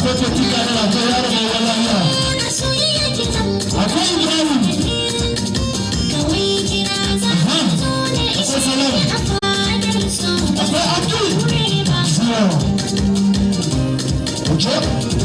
Akwai Petit Kanal, akwai yaro mai walaya, akwai Ibrahim. Akwai Salam, akwai Abdul. Zero. Okay.